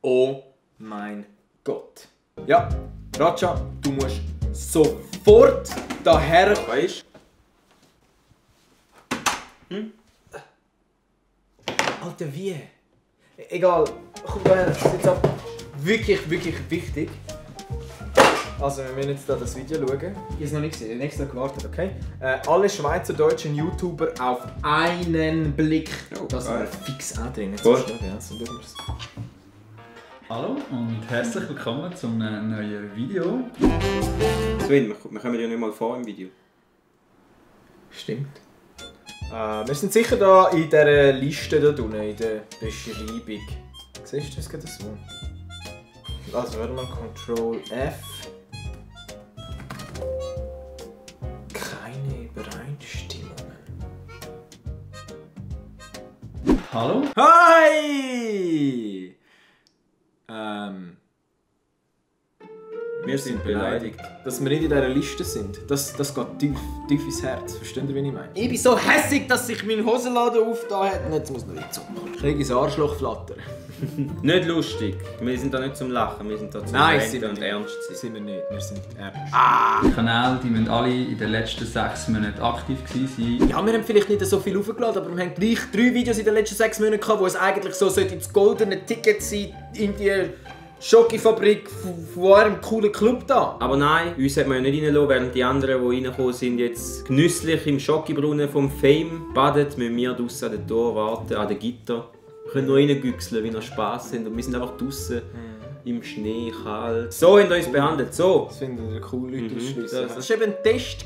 Oh mein Gott. Ja, Raja, du musst sofort daher. Weißt Alter, wie? Egal, komm daher, das ist jetzt auch wirklich wichtig. Also, wir müssen jetzt da das Video schauen. Ich habe es noch nicht gesehen, ich habe extra gewartet, okay? Alle schweizerdeutschen YouTuber auf einen Blick. Oh, das geil. ist fix auch drin. Jetzt Gut. so schauen wir es. Hallo und herzlich willkommen zum neuen Video. Sven, wir kommen ja nicht mal vor im Video. Stimmt. Wir sind sicher da in dieser Liste da unten, in der Beschreibung. Siehst du das gerade so? Also, warte mal, Ctrl F. Keine Übereinstimmungen. Hallo? Hi! Wir sind beleidigt. Dass wir nicht in dieser Liste sind. Das geht tief ins Herz. Versteht ihr, wie ich meine? Ich bin so hässig, dass sich mein Hosenladen aufgetan hat. Und jetzt muss noch nicht so machen. Ich kriege ins Arschloch flattern. Nicht lustig. Wir sind da nicht zum Lachen, wir sind da zum Nein, Reden sind wir und nicht. ernst sein. Sind wir nicht. Wir sind ernst. Die Kanäle die müssen alle in den letzten 6 Monaten aktiv gewesen sein. Ja, wir haben vielleicht nicht so viel aufgeladen, aber wir haben gleich 3 Videos in den letzten 6 Monaten gehabt, wo es eigentlich so das goldene Ticket sein in die Schokofabrik von einem coolen Club da. Aber nein, uns hat man ja nicht reingelassen, während die anderen, die reingekommen sind, jetzt genüsslich im Schokibrunnen vom Fame baden, müssen wir draussen an der Tür warten, an den Gitter. Wir können nur reingüchseln, wie wir Spass haben und wir sind einfach draussen im Schnee, kalt. So haben wir uns behandelt, so. Das finden wir cool, Leute ausschliessen. das- Das war eben ein Test.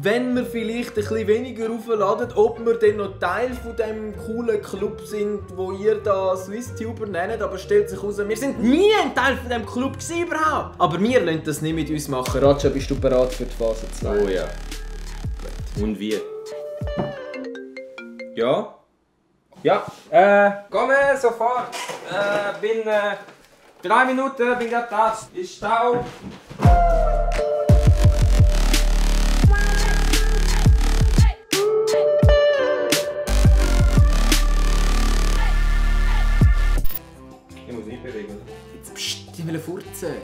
Wenn wir vielleicht ein bisschen weniger aufladen, ob wir dann noch Teil von dem coolen Club sind, wo ihr da SwissTuber nennt. Aber stellt sich heraus, wir sind nie ein Teil von dem Club überhaupt. Aber wir lassen das nicht mit uns machen. Raja, bist du bereit für die Phase 2? Oh ja. Und wie? Ja? Ja, komme sofort. Bin 3 Minuten, bin gerade da. Ist Stau. Ich muss nicht bewegen, oder? Jetzt psst, ich will furzen.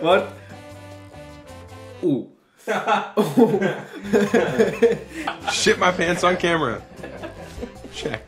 Warte. Shit my pants on camera. Check.